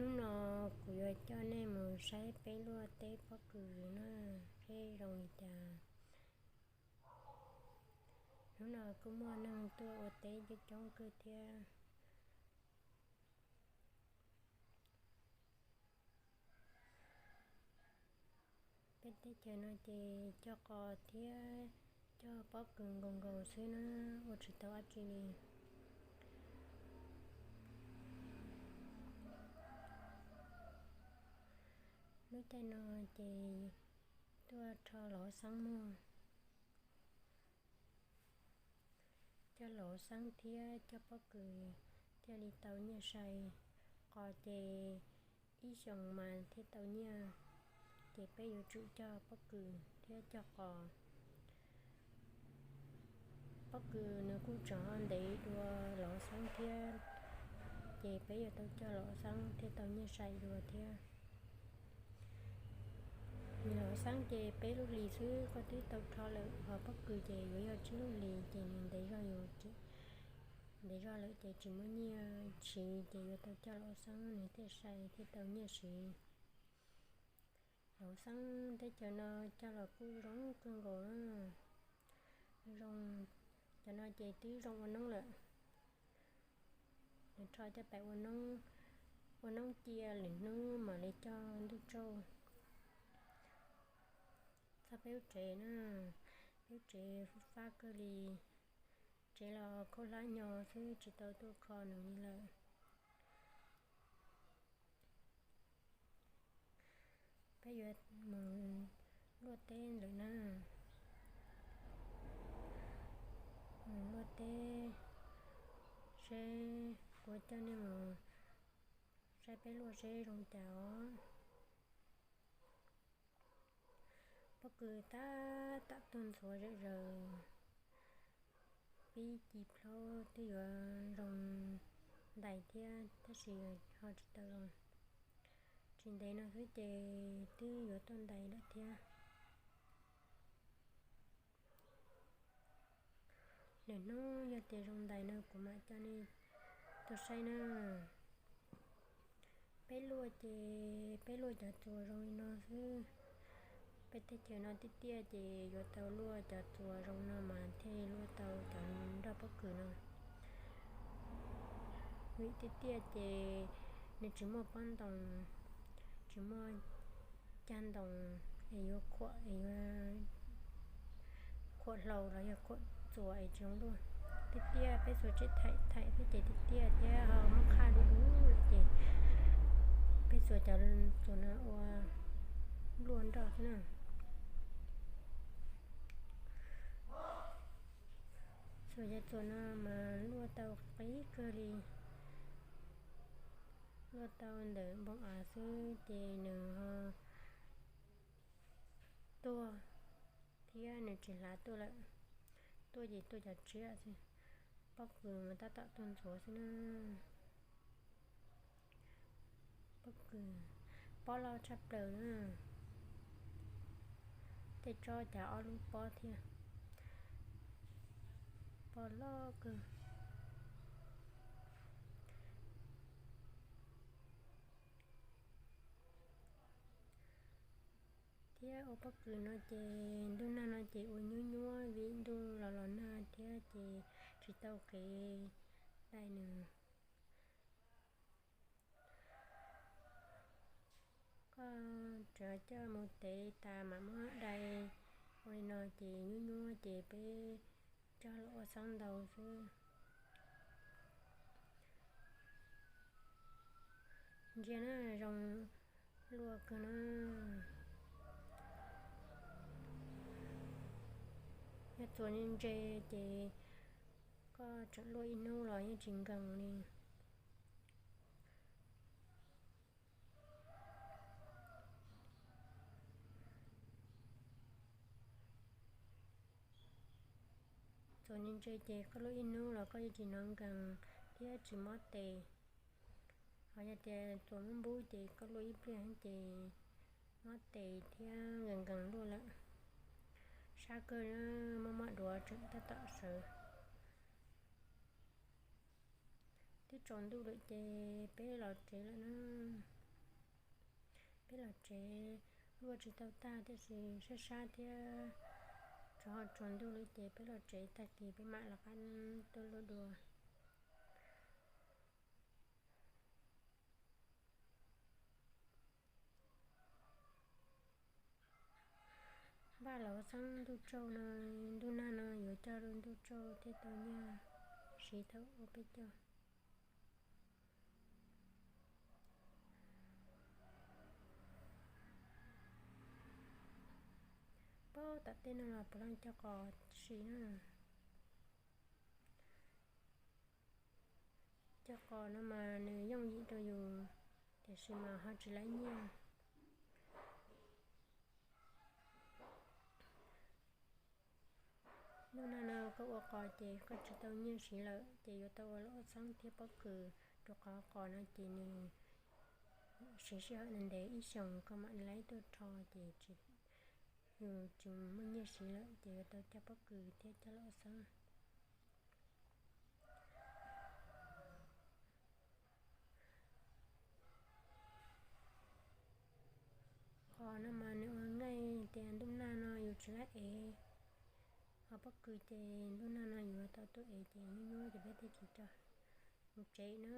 Hnub no kuv yuav coj nej mus saib peb luaj teb pob kws na, seb zoo li cas. Hnub no kuj muaj neeg tuaj ua teb coob coob kawg thiab. Peb teb chaws no ces cog qos thiab cog pob kws nkaus nkaus xwb na, ua tsis tau dab tsi li. Lub caij no ces tuaj rho lauv xeeb muag. Cog lauv xeeb thiab cog pob kws thiaj li tau nyiaj sai. Qos ces ib xyoos mas thiaj tau nyiaj, ces peb yuav tsum cog pob kws thiab cog qos. Pob kws nws kuj tseem ho ntev dua lauv xeeb thiab, ces peb yuav tau cog lauv xeeb thiaj tau nyiaj sai dua thiab. Lauv xeeb ces peb lub hlis xwb koj twb tau rho lawm, ho pob kws ces yuav yog tsib lub hlis ces nws ntev zog yus, ntev zog lawm ces tsis muaj nyiaj siv, ces yuav tau cog lauv xeeb nws thiaj sai thiaj tau nyiaj siv. Lauv xeeb teb chaws no cog los kuj zoo kawg nkaus na. Zoo, cov no ces twb zoo ua noob lawm. Nws rho coj pais ua noob, ua noob cia, lwm hnub mam li coj ntuj tsauj. Txog peb lub tsev na, peb lub tsev fab fab kawg li. Tsev los khaub hlab nyo xwb, tsis tau tuaj kho nws li lawm. Peb yuav mus luaj teb lawm na. Mus luaj teb seb, kuv coj nej mus saib peb luaj seb zoo cas os. Pob kws tab tom tuaj ntxhuav zom zaws, pib ci plaub twb yuav zoo ntais thiab tab sis ho tsis tau zoo. Tsis ntev no xwb ces twb yuav tuaj ntais lawm thiab. Lwm hnub yog tias zoo ntais no kuv mam coj nej tuaj saib na. Peb luaj ces peb luaj cov txuas zoo li no xwb. Peb teb chaws no tiaj tiaj ces yuav tau luaj cov txuas zoo no mas thiaj li luaj tau cov nroj pob kws no. Vim tiaj tiaj ces nws tsis muaj pob ntoos, tsis muaj cag ntoos es yuav khuam es yuav khuam hlau los yog khuam txuas es tsis zoo luaj. Tiaj tiaj peb xuas tsib thaim thaim thiab ces tiaj tiaj thiab ho muab qhaj du du lawm ces peb xuas cov txuas no ua luaj nroj xwb na. Xuas cov txuas no mas luaj tau qib kawg li. Luaj tau ntawm npoo av xwb ces nws ho tuag thiab nws tsis hlav tuaj lawm. Tuaj ces tuaj cov tsiaj xwb. Pob kws mas tab tom tuaj ntxuav xwb na. Pob kws, pob loj tshaj plaws na. Tej tsob cas ob lub pob thiab. Pob loj kawg. Thiab ua pob kws no ces ntuj nag no ces ua nyuab nyuab vim ntuj los los nag thiab ces tsis tau kev dai nws. Koj tsuas coj mus tev tas mam muab dai ua li no ces nyuab nyuab ces peb coj los ua xeeb ntau xwb. Ntsia na, zoo luaj kawg na. Yog txuas ntse ntse ces koj tseem luaj ib hnub los yeej tsis nkees li. Txuas ntse ntse ces koj luaj ib hnub los koj yeej tsis hnov nkees thiab tsis mob tes. Ho yog tias txuas npub npub ces koj luaj ib pliag ces mob tes thiab nkees nkees luaj lawm. Sab kawg na, mob mob duav tseem tab tom sawv. Twb tsaus ntuj lawm ces peb los tsev lawm na. Peb los tsev, luaj tsis tau tag tiam sis sab sab thiab, tsaus ho tsaus ntuj lawm ces peb los tsev, tag kis peb mam rov qab tuaj luaj dua. Npaj los ua txheeb ntuj tsaug no, ntuj nag no yuav coj rau ntuj tsaug thiaj tau nyiaj siv thaum ua peb caug. Paub tom tej no los puav leej coj qos tib si na. Coj qos no mas nws yooj yim rau yus, tiam sis mas ho tsis laib nyiaj. Ntuj nag no koj ua qos ces koj tsis tau nyiaj siv lawm ces yuav tau ua los ua txheeb thiab pob kws, rau qhov qos no ces nws siv sij hawm ntev ib xyoos koj mam laib tuaj rho ces yus tsis muaj nyiaj siv lawm ces yuav tau coj pob kws thiab coj los ua txheeb. Qos no mas nws ua nqaij tias ntuj nag no yus tsis laib ev, ho pob kws ces ntuj nag no yuav tau tuaj ev ces nyuaj nyuaj ces peb thiaj tsis coj. Mus tsev na.